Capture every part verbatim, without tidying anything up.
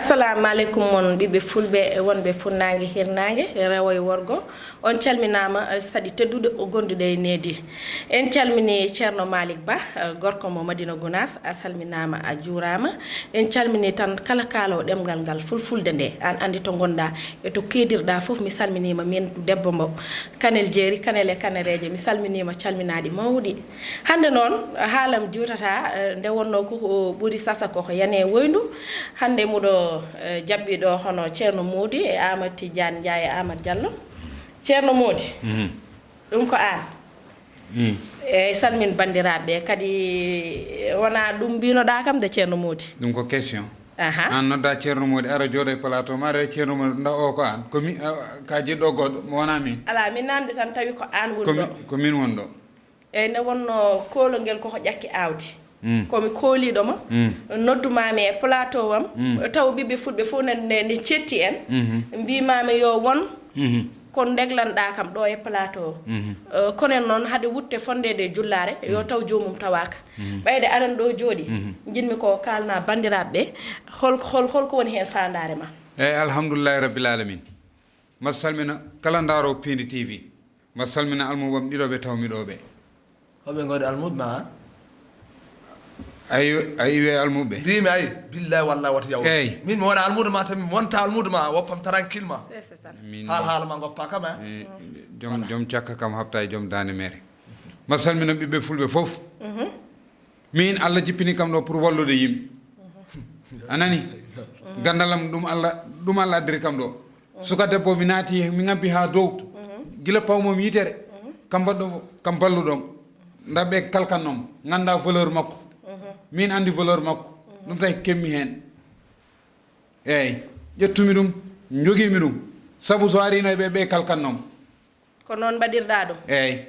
Assalamu aleykum mon ɓiɓɓe fulɓe e wonɓe funnaange hirnaange, rewo e worgo. On calminaama, eh, saɗi teddude o gonduɗe e needi. En calmini Ceerno Malick Ba, eh, gorko mo Madina Gunaas, a salminaama, a juuraama. En calmini tan kala kaalawo ɗemngal ngal fulfulde nde, aan anndi to ngonɗaa e to keedirɗaa fof, mi salminiima min debbo mbo. Kanel jeeri, kanel e kanereeje, mi salminiima calminaaɗi mawɗi. Hannde noon, haalam juutataa, eh, nde wonnoo ko ko ɓuri sasa ko ko yani e woyndu. Hannde muɗo, eh, jaɓɓi ɗo hono Ceerno Moodi e Aamadu Tijjaan Njaay e Aamadu Jallo. Ceerno Moodi, Mhm. ɗum ko aan. Mm. Eey, salmin banndiraaɓe ɓe. Kadi, eh, wonaa ɗum mbinoɗaa kam de, Ceerno Moodi. Ɗum ko question. Aha. Aan noddaa Ceerno Moodi, ara jooɗo e plateau, ma ara Ceerno Moodi, nda o ko aan. Ko mi, ah, ka jeɗɗo goɗɗo, mo wonaa min. Alaa, min naamndi tan tawi ko aan woni Ko mi, ɗo. ko min woni ɗo. Eey, nde wonnoo koolol ngel koko ƴakki aawdi. Mm. Ko mi kooliiɗo ma, Mm. noddumaami e plateau am, Mm. taw ɓiɓɓe fulɓe fof ne, ne, ne cetti en, Mhm. mbiimaami yo won Mhm. ko ndeglanɗaa kam ɗo e plateau. Mhm. Eh, kono noon, hade wutte fonndeede e jullaare, yo Mm. taw joomum tawaaka. Mhm. Ɓayde aɗa ɗo jooɗi, Mhm. njiɗmi ko kaalna banndiraaɓe ɓe, hol, hol, hol ko woni heen faandaare ma? Eey, alhamdulillahi rabbil alamin. Ma salmina kala ndaaro Pindi T V. Ma salmina almuuɓam ɗiɗo ɓe tawmi ɗo ɓe. Hoɓe ngoni almuuɓe ma an? Ayi, ayi we almuuɓe. Mbimi ayi, billahi wallahi wata yaw. Eey. Min mi wona almuudo ma tan, mi wonta almuudo ma, woppam tranquillement. Sese tan. Min Haal haala ma goppa kam, eh. Eh, joom, joom cakka kam habta e joom daande mere. Ma salmina ɓiɓɓe fulɓe fof. Mhm. Min Allah jippini kam ɗo pour wallude yimɓe. A nani? Gandalam ɗum Allah, ɗum Allah addiri kam ɗo. Suka debbo mi naati, mi ŋabbi haa dow. Gila pawmom yitere. Kam mbaɗɗo, kam balluɗom. Nda ɓe kalkannom. Ganda valeur makko. Min andi valeur makko. Ɗum tawi kemmi hen. Eyyi. Ƴettumi ɗum, jogimi ɗum. Sabu so arino e ɓe, ɓe kalkannom. Ko noon mbaɗirɗaa ɗum? Eey.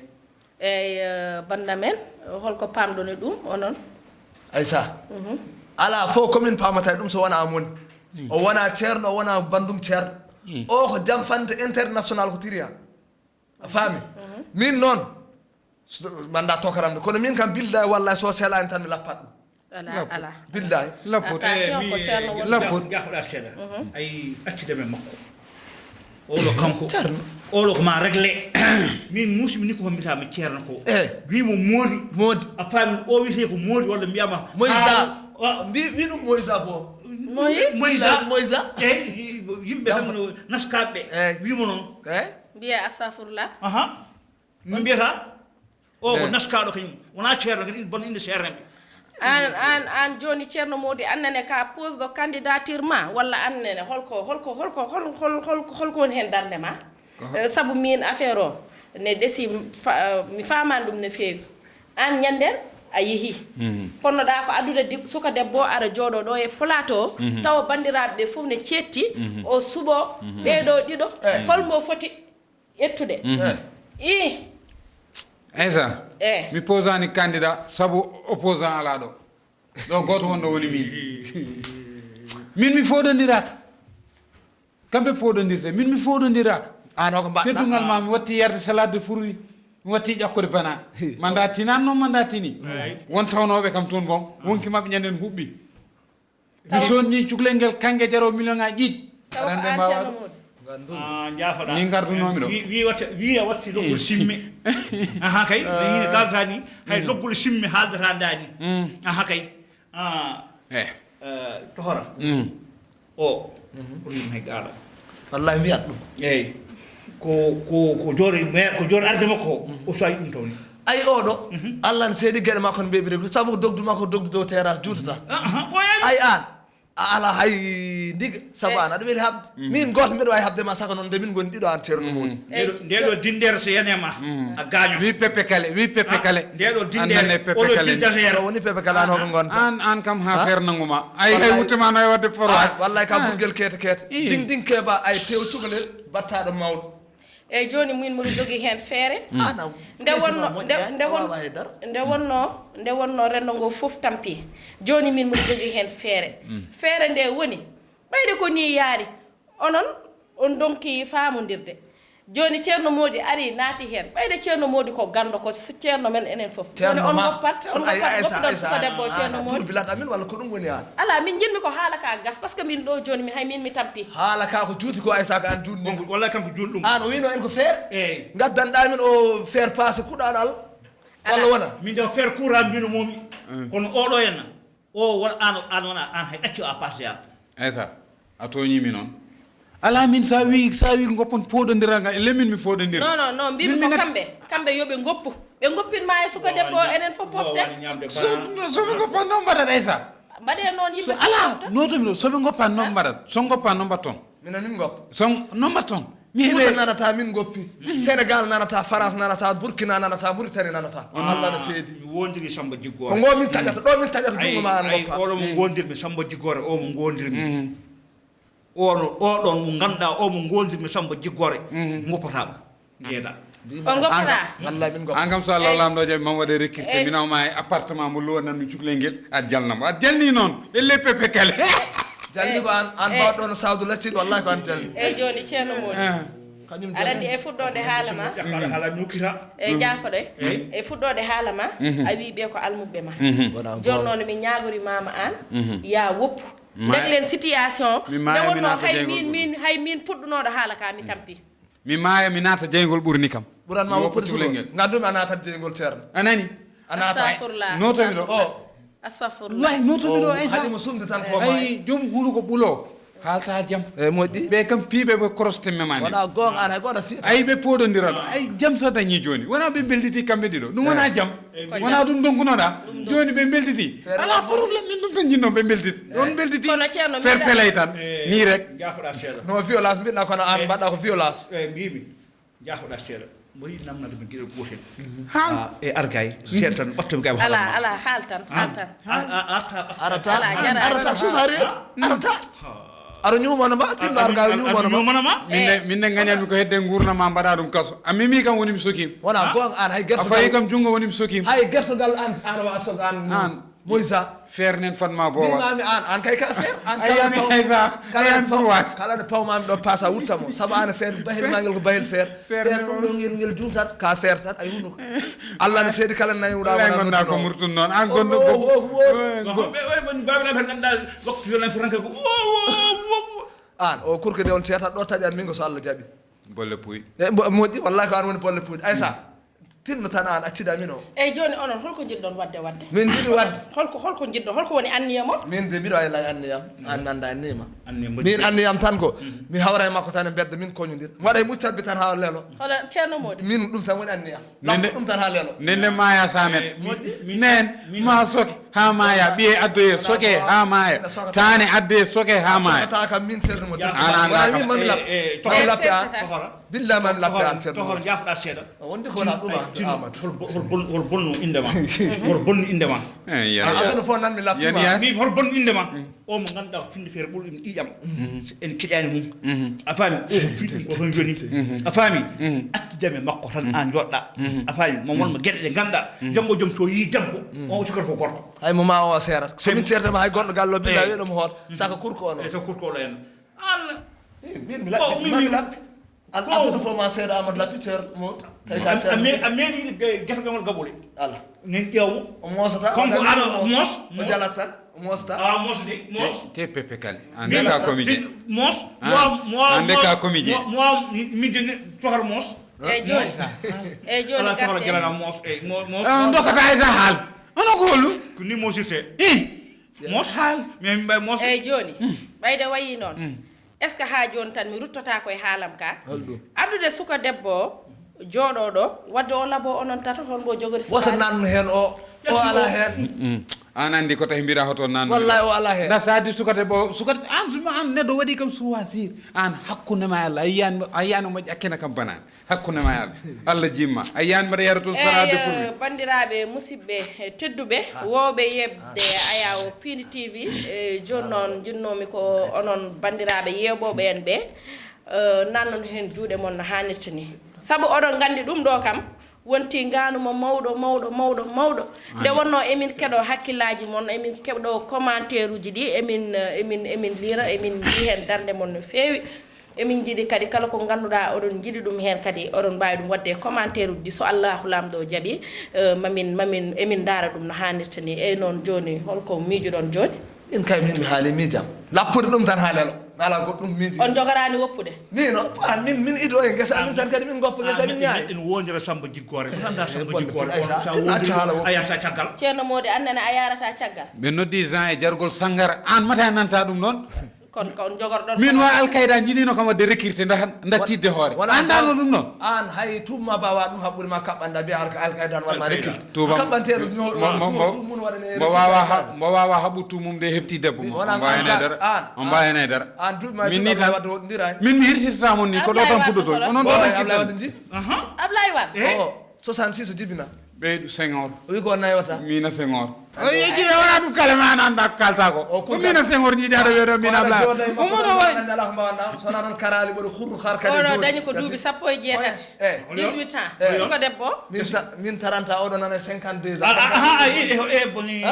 Eey, eh, bannda men, holko paamɗon e ɗum, onon? Aysa, Mhm. alaa fof ko min paamata e ɗum so wonaa moni. Mm. O wonaa ceerno, o wonaa banndum ceerno. Mm. O ko jamfante international ko tiriya. A faami? Mhm. Min noon, so, manda tokaram de. Kono min kam, billahi wallahi, so selaani tan mi lappat ɗum. Alaa, Lappo. alaa. Billahi. Lappo. Attention, Eh, ko mi, ceerno eh, woni. Lappo. Jaafoɗa seeɗa. Mhm. Ay, accida men makko. Oɗo kanko. Ceerno. Oɗo ko ma réglé. Min muusimi ni ko hombita mi ceerno ko. Eh. Wimo moodi. Moodi. A faami o wiyete ko moodi walla mbiyama Moïsa. Haal-, wa- Mbi, mbi ɗum Moïsa ko. Moyi? Moïsa. Moïsa. Eyyi, yimɓe tan no naskaɓe. Eh. Wimo noon. Eh. Mbiye astafurlah. Aha. Min mbiyata, o ko On- naskaɗo kañum. Wona ceerno kadi, bon inde ceerno. An, an, an joni Ceerno Modi, an nane ka pose ɗo candidature ma, walla an nane holko, holko, holko, hol, hol, hol, holko woni hen darnde ma? Ko hol- Eh, sabu min affaire o ne ɗesi fa-, mi famani ɗum no feewi. An ñanden a yeehi. Mhm. Ponnoɗa ko addude dib-, suka debbo ara jooɗo ɗo e plateau, Mhm. tawa bandiraɓe ɓe fof ne cetti, Mhm. o suɓo Mhm. ɓeɗo ɗiɗo, Eh. holmo foti ƴettude. Mhm. Eh. I. Insa, Eh. mi posani candidat sabu opposant ala ɗo. Ɗo goto wonɗo woni min. Min mi foɗodiraka. Kamɓe poɗodirte, min mi foɗodiraka. An o ko mbaɗɗa? Teddungal ma mi watti yarde salade de fruit, mi watti ƴakkude banane. Manda tinan noon, manda tini. Eyi. Won tawnoɓe kam toon bon, wonki maɓɓe ñanden huɓɓi. Mi Taw- sonni cukalel ngel kanke jaro million ngaji ɗiɗi. Taw ko Aɗa andi an ɓe mbawa Ceerno ɗum? Modi. Gandu. Ah, jaafoɗa. Min gardunoomi ɗo. Wi, wi watta, wi a watti loggol Eh. simme. Aha kay, no yini kalta ni, hay Mm. loggol simme haaldata ndani. Mm. Aha kay. Ah, Eh. eh, tohora. Mm. O, Mhm. ko ɗum hay gaɗa. Wallahi wiyat ɗum. Eyyi. Ko, ko, ko joore, mais ko joore arde makko o, o soyi ɗum tawni. Ay oɗo, Mhm. Allah ne seedi geɗe makko ne ɓeɓi reglu, sabu ko dogdu makko dogdu dow terrasse juutata. Ah, ah, o yani. Ay an, a ala hay ndiga, sabu Eh. an aɗa weli habde. Mhm. Min goto mbiɗa wawi habde ma saka noon, nde min goni ɗiɗo an Ceerno Mhm. Modi. Ndeɗo, Eh, ndeɗo dindere so yani ma, Mhm. a gaño. Wi Pepe Kale, wi Pepe Ah, Kale. ndeɗo An nane dindere, Pepe oɗo Kale. dindere. So woni Pepe Kale an hoko gonta? An, an kam ha Ha? fer nanguma. Ay, hay Wallahi. wutte ma no e wadde foro. Ah, wallahi ka Ah. burgel kete kete. Ii. Ding ding keba ay tew cukalel battaɗo mawɗo. Eyyi, joni min mboɗo jogii heen feere. Mm. Ah, na, Nde wonno, nde, nde won-, nde wonno, nde wonno renndo ngo fof tampi. Joni min mboɗo jogii heen feere. Mm. Feere nde woni, ɓayde ko ni yaari, onon, on donki faamondirde. Jooni Ceerno Moodi arii naati heen. Ɓayde Ceerno Moodi ko ganndo, ko s-, ceerno men enen fof. Jooni on ngoppat, on ngoppat, ngoppuɗon suka debbo o Ceerno Moodi. Bilat amin walla ko ɗum woni aan? Alaa, min njiɗmi ko haala ka gas, parce que min ɗo jooni mi hay min mi tampi. Haala ka ko juuti ko Aysa ko aan juutni. Wallay kanko juutni ɗum. Aan o wiino en ko feer. Eey. Ngaddanɗaa min o feer paase kuɗaaɗo Alla. Walla wona? Min de feer kuuraa mbino momi. Kono oɗo henna. O won an, an wona an hay ɗacco a passe an. Eysa, a tooñii mi noon. Alaa min so a wii, so a wii ngoppon pooɗondiral ngal, e lemin mi fooɗondira. Non, non, non, mbimi ko kamɓe, kamɓe yo ɓe ngoppu. Ɓe ngoppin ma e suka debbo o, enen fof poften. So, no, so ɓe ngoppan noon mbaɗat Eysa. Mbaɗe noon yimɓe fof pofta. Alaa, notomi ɗo, so ɓe ngoppan noon mbaɗat, so ngoppan noon mbatton. Minen min ngoppa. So noon mbatton. Mi heɓe Fuuta nanata min ngoppi. Sénégal nanata, France nanata, Burkina nanata, Mauritanie nanata. Wona Allah na seedi. Mi wondiri Samba Jiggoore. Ko ngo min taƴata, ɗo min taƴata junngo ma an ngoppa. Oɗo mo gondirmi Samba Jiggoore, o mo gondirmi. Oɗo, oɗon mo ngannduɗaa o mo gondirmi Samba Jiggoore. Ngoppataama. Jeeɗa. On ngoppata. Wallahi min ngoppa. An kam so Allah lamɗo jaɓi mam waɗe recruté. Min awma e appartement mo lowannan mi cukalel ngel. Aɗa jalna mo. Aɗa jalni noon. E le pepe kale. Jalni ko an, an mbawɗo no sawdu lacciri, wallahi ko an jalni. Eyyi, jooni Ceerno Moodi. Kañum aɗa anndi e fuɗɗoode haala ma. Ƴakkaɗo haala ñukkita. Eyyi, jaafoɗo e. E fuɗɗoode haala ma, a wii ɓe ko almuɓɓe ma. Jooni noon min ñaagori mama an, ya woppu. Ndeglen situation, nde wonno hay min, min, hay min puɗɗunooɗo haala ka mi tampi. Mi maaya, mi naata jeyngol ɓurni kam. Ɓuran ma woppude suɗo. Ngandumi a naatat jeyngol Ceerno. A nani? A naata. Astafurlah. Notomi ɗo. O. Astafurlah. Way, notomi ɗo, Eysa. Haɗi mo sumde tan ko maayi. Ay, joom hunuko ɓulo. Haalta jam. E moƴƴi. Ɓe kam piiɓe ɓe koroste memani. Wona goonga, an hay gooto fiyata. Ay, ɓe pooɗondira ɗo. Ay, jam so dañi jooni. Wona ɓe belditi kamɓe ɗiɗo. Ɗum wona jam. Wona ɗum donkunoɗa. Jooni ɓe belditi. Alaa problème, min ɗum tan jinno ɓe belditi. On belditi. Kono Ceerno, fair play tan. Ni rek. Jaafoɗa seeɗa. No violence mbiɗa kono an mbaɗɗa ko violence. E mbimi. Jaafoɗa seeɗa. Mboyi namnade mi geɗel gootel. Haal. E argay. Seeɗa tan ɓatto mi gay. Ala, ala, haal tan, haal tan. Arata. Ala, jarama. Arata, susare. Arata. Aɗa ñuumana ma, tinno arga aɗa ñuumana ma. Min ne, min ne ngañanmi ko hedde nguurna ma mbaɗa ɗum kaso. A memi kam woni mi sokiim. Wona goonga an hay gertogal. A fayi kam junngo woni mi sokiim. Hay gertogal an, an wa sok an. An. Moysa. Feer nen fan ma boowa. Mimami an, an kay ka feer. An kala paw. Kala paw. Kala ne paw mami ɗo pasa wutta mo. Sabu an feer bahel ma ngel ko bahel feer. Feer ɗum ɗo ngel ngel juutat ka feer tan ay hunduko. Allah ne seedi kala nayi wuɗa. Wona gonda ko murtun noon. An gondo go. Ɓe ɓe ɓe baɓe ɓe ganda waktu yo lan furanka ko. An o kurke de on ceetat ɗo taƴan min ko so Allah jaɓi. Bolle puy. E moƴƴi wallahi ko an woni bolle puy. Aysa. Tinno tan an accida min o. Eyyi jooni onon holko njiɗɗon wadde wadde? Min njiɗi wadde. Holko holko njiɗɗon holko woni anniya mon? Min de mbiɗo ay lay anniyam. An nanda anniyama. Min anniyam tan ko mi hawra e makko tan e mbedda min koñodir. Mi waɗa e muccabbi tan ha lelo. Hola Ceerno Moodi. Min ɗum tan woni anniyam. Lappo ɗum tan ha lelo. Nde nde maya samet. Nen ma soke ha maya ɓiye addoye soke ha maya. Tane addoye soke ha maya. Sokata kam min Ceerno Moodi. An an wala min mami lappo. Mami lappo an. Billa mami lappo an Ceerno. Tohor jafɗa seeɗa. Wonde ko wona ɗum Amadou. Hol bonno indema? Hol bonno indema? Aduna fof nan mi lappi ma. Mi hol bonno indema? O mo ngannduɗaa ko finde feere ɓurɗo ɗum ƴiiƴam. En keƴaani mum. A faami? O ko fiɗɗum ko toon joni. A faami? Accu jam e makko tan an jooɗɗa. A faami? Mo wonma geɗe ɗe ngannduɗaa janngo jom so yii debbo o sukata ko gorko. Hay mo ma o seerat so min ceertama hay goɗɗo gallo billa wiya ɗum hoot saka kurko o noon. Saka kurko o ɗo en. An. Min mi lappi mami lappi. An aduna fof ma seeɗa Amadou lappi ceer mo. Kay ka ceer a meeɗi gesa gamal gaɓole. Ala. Nen ƴeew mo. O moosata. Kanko aɗa moos o jalat tan o moosata. A moos de moos. Te pepe kali. An de ka comédien. Moos. An de ka comédien. Mo mi de tohar moos. Eyyi jooni. Eyyi jooni ala tohar garten. Gelana moos eyyi moos. An dokata e sa haal. Ono ko holu? Ko ni moosirte. Moos haal. Min mbay moos. Eyyi jooni. Ɓayde wayi noon. Est ce que haa jooni tan mi ruttotaako e haalam ka? Addude suka debbo o jooɗoo ɗo wadde o labo onon tato hol mbo jogori suka. Woto nan heen o o ala heen. An anndi ko tawi mbiɗa hoto nan. Wallahi o ala heen. Nda sa addi suka debbo o suka an suma an neɗɗo waɗi kam suwasir an hakkunde ma e Allah a yiyani a yiyani omo ƴakkina kam banani. Hakkunde ma e Allah. Allah jimma. A yiyan mbaɗa yara toon saraade pour mi. Banndiraaɓe musidɓe tedduɓe wooɓe yeɓde Ayawo Pindi T V, e jooni noon njinnoomi ko onon banndiraaɓe yeeɓooɓe en ɓe nannon heen juuɗe mon no haanirta ni. Sabu oɗon nganndi ɗum ɗo kam wonti ngaanu mo mawɗo mawɗo mawɗo mawɗo. Nde wonno emin keɗo hakkillaaji mon emin keɗo commentaire uji ɗi emin emin emin liira emin mbi heen darnde mon no feewi. Emin njiɗi kadi kala ko ngannduɗaa oɗon njiɗi ɗum heen kadi oɗon mbaawi ɗum waɗde e commentaire uji ɗi, so Allahu Laamɗo o jaɓii, eh, mamin, mamin, emin ndaara ɗum no haanirta ni. Eyi noon jooni holko miijuɗon jooni? Min kay min mi haali miijam. Lappude ɗum tan haalelo. Mi alaa goɗɗum miiji. On njogoraani woppude? Min o, ah, min, min ido e ngesa amin tan kadi min goppa ngesa min ñaay. En wondira Samba Jiggoore. Ko anndaa Samba Jiggoore? Accu haala woppude. A yahata caggal. Ceerno Moodi, aan nene a yaarata caggal. Ɓe noddi Jean e jargol Sangara. Aan mata nanta ɗum noon. Kono ko on jogorɗon. Min wa Al Qaeda jiɗino kam wadde recruté nda nda tidde hoore. An dano ɗum noon. An hay tuma bawa ɗum haɓɓude ma kaɓɓanda mbiya Al Qaeda an wadma recruté. Tuba kaɓɓante ɗum. Mo mo mo mo wawa ha mo wawa haɓu tumum de hebti debbo mo. On mbayane dara. On mbayane dara. An duɓi ma min ni tan wadde wondirani. Min mi hirtirta mon ni ko ɗo tan fuɗɗoto. Onon ɗo tan kirtan. Ablaye Wade. Soixante-six o jibina. Ɓeydu Senghor. O wi ko naywata. Mina Senghor. O yejjire wona ɗum kala ma an annda ko kalta ko. Ko mina Senghor jiidaɗo weɗo mina Ablaye. Omono way. Sona tan karali ɓoɗo hurru har kadi. Oɗo dañi ko duuɓi sappo e jeetati. Eh. Dix-huit ans. Eh. Suka debbo. Min ta-, min taranta oɗo nana cinquante-deux ans. Ah, ah, ah, eh, eh, eh, boni.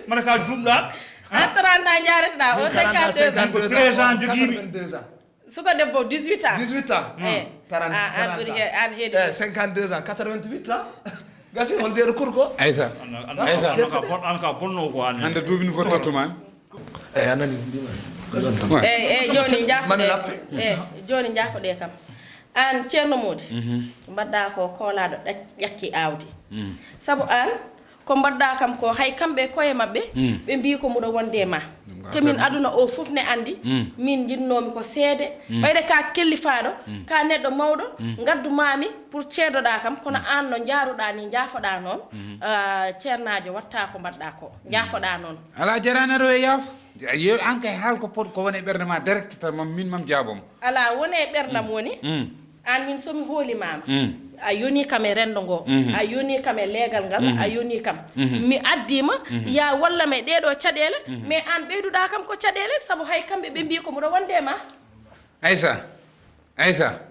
Mana ka jumɗa. An trente ans jarata o cinquante-deux ans. Ko treize ans jogiimi. Quatre-vingt-deux ans. Suka debbo dix-huit ans. Dix-huit ans. Eh. Taranta, an ɓuri he-, an heedi. Eh, cinquante-deux ans, quatre-vingt-huit ans. Gasi hol jeeɗo kurko? Aïssa. An ka bon-, an ka bonno ko an. Hande duuɓi no fottotuma an. Eh, anani mbima. Eh, eh, joni jaafoɗe. Eh, joni jaafoɗe kam. An Ceerno Moodi. Mbaɗɗa ko koolaɗo ɗac-, ƴakki awdi. Sabu an ko mbaɗɗa kam ko, hay kamɓe e koye maɓɓe, ɓe mbii ko mbuɗo wonde e ma. Te min aduna o fof ne anndi, min njinnoomi ko seede. Ɓayde ka kellifaaɗo, ka neɗɗo mawɗo, ngaddu maami pour ceedoɗa kam, kono aan no njaaruɗa ni, njaafoɗa noon, ah, ceernaajo, watta ko mbaɗɗa ko, njaafoɗa noon. Alaa jaraani aɗa e yaafo. Yew an kay haal ko pot ko woni e ɓernde ma direct tan, mam min mam jaabom. Alaa, woni e ɓernam woni. Aan min so mi hoolimaama, a yoni kam e renndo ngo, a yoni kam e leegal ngal, a yoni kam. Mi addiima, ya walla me ɗee ɗoo caɗeele, mais aan ɓeyduɗaa kam ko caɗeele, sabu hay kamɓe ɓe mbii ko mbuɗo wonde e ma. Aïssa, Aïssa,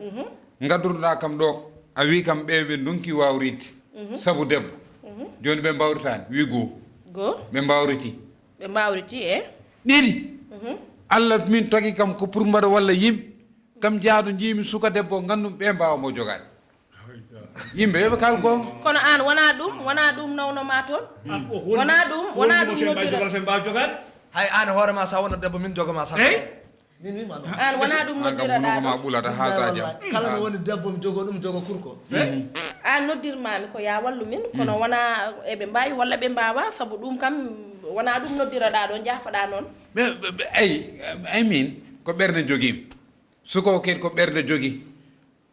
ngadduɗaa kam ɗo, a wii kam ɓe ɓe ndonki waawriide, sabu debbo. Jooni ɓe mbawritaani, wii goo. Goo? Ɓe mbawriti. Ɓe mbawriti, e? Ɗiɗi. Allah min tagi kam ko pour mbaɗa walla yimɓe. Kam jaaɗo njiimi suka debbo, ngandum ɓe mbaawa mo jogaade. Yimɓe yoɓe kal goonga. Kono aan wonaa ɗum, wonaa ɗum nawno ma toon? Wonaa ɗum, wonaa ɗum noddira. Hay aan hoore ma sa wona debbo min jogo ma sa. Eyi? Min wima noon. Aan wonaa ɗum noddira ɗa ma ɗum. Ɓulata haalta jam. Kala no woni debbo mi jogo ɗum jogo kurko. Aan noddirmaami ko ya wallu min, kono wonaa eɓe mbaawi walla ɓe mbaawa, sabu ɗum kam wonaa ɗum noddira ɗa ɗo jaafoɗa noon. Ɓe, ɓe, ɓe, ay, ay min ko ɓernde jogiimi. Suka o kadi ko ɓernde jogi.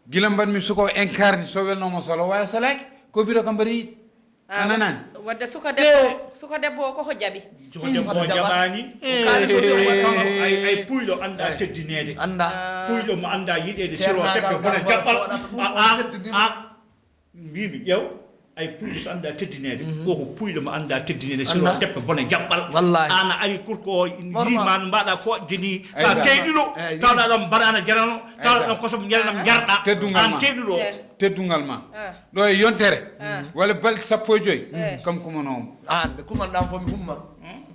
Gila mbaɗmi suka o incarne, so welnooma solo, waawi salaaki, ko biro kam mbaɗa yiɗi. A nanani? Wadde suka debbo, suka debbo o koko jaɓi? Suka debbo o jaɓaani. Ay, ay puyɗo annda teddineede. Annda. Puyɗo mo annda yiɗeede siro teppe bone jaɓɓal. A, a, a. Mbimi, ƴeew. Ay puyɗo so annda teddineede. Ko ko puyɗo mo annda teddineede siro teppe bone jaɓɓal. Wallahi. Aan a ari kurko o yiima no mbaɗa fooƴde ni. Ka keyɗuɗo. Tawɗa ɗon mbaɗana jarano. Tawɗa ɗon kosam ñalnam jarɗa. Teddungal ma. Aan keyɗuɗo. Teddungal ma. Ɗo e yontere. Walla balɗe sappo e joy. Kam kumanoomo. Aan de kumanɗam fof mi humma.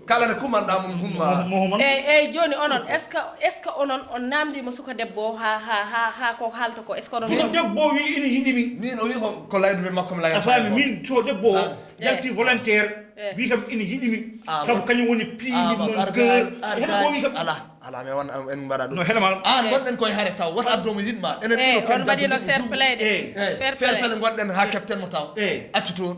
Kala nde kumanɗam mi humma. Eyyi, eyyi, jooni onon, est-ce que, est-ce que onon on naamndiima suka debbo o haa, haa, haa, haa ko haalta ko, est-ce que onon? Suka debbo o wi ina yiɗi mi. Min o wi ko, ko layduɓe makko mi layrata. A faami, min suka debbo o yalti volontaire, wi kam ina yiɗi mi. Sabu kañum woni piindi mon cœur. Heno ko wi kam. Ala, ala, mi won, en mbaɗa ɗum. No heno ma. Aan gonɗen koye hare taw, wata addomo yiɗma. Enen ɗiɗo on mbaɗino fair play de. Fair play. Fair play gonɗen haa kepten mo taw. Accu toon.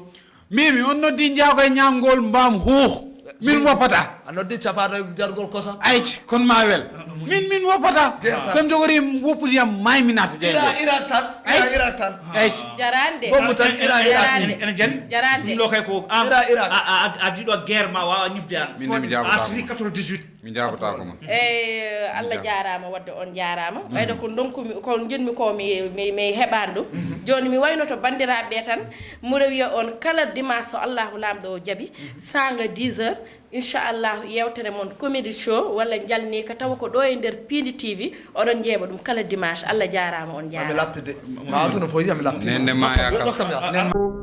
Mbimi, on noddi njaago e ñaamgol mbaam huuh. Min woppata. A noddi capaaɗo e jargol kosam. Ayca, kon ma wel. Min, min woppata. Son jogori woppude yam maay mi naata jeeyngo. Ira, ira tan. Ira, ira tan. Ayca. Jarande. Bombo tan, ira, ira. Jarande. Ene jani. Jarande. Ɗum ɗo kay ko an. Ira, ira. A, a, a, a diɗo guerre ma waawa ñifde an. Min mi jaabata. Asri quatre-vingt-dix-huit. Mi jaabotaako ma. Eyi, Allah jaaraama, wadde on jaaraama. Ɓayde ko ndonkumi, ko njiɗmi ko mi, mi, mi heɓaani ɗum. Jooni mi waynoto banndiraaɓe ɓe tan, mboɗo wiya on kala dimanche so Allahu Laamɗo o jaɓi, saanga dix heures, inchallahu, yeewtere mon Comedy Show walla Njalniika, tawa ko ɗo e nder Piindi T V, oɗon njeeɓa ɗum kala dimanche. Allah jaaraama, on jaaraama. Ami lappi de. Ma atuno fof yami lappi. Nenne ma ya kam. Nenne.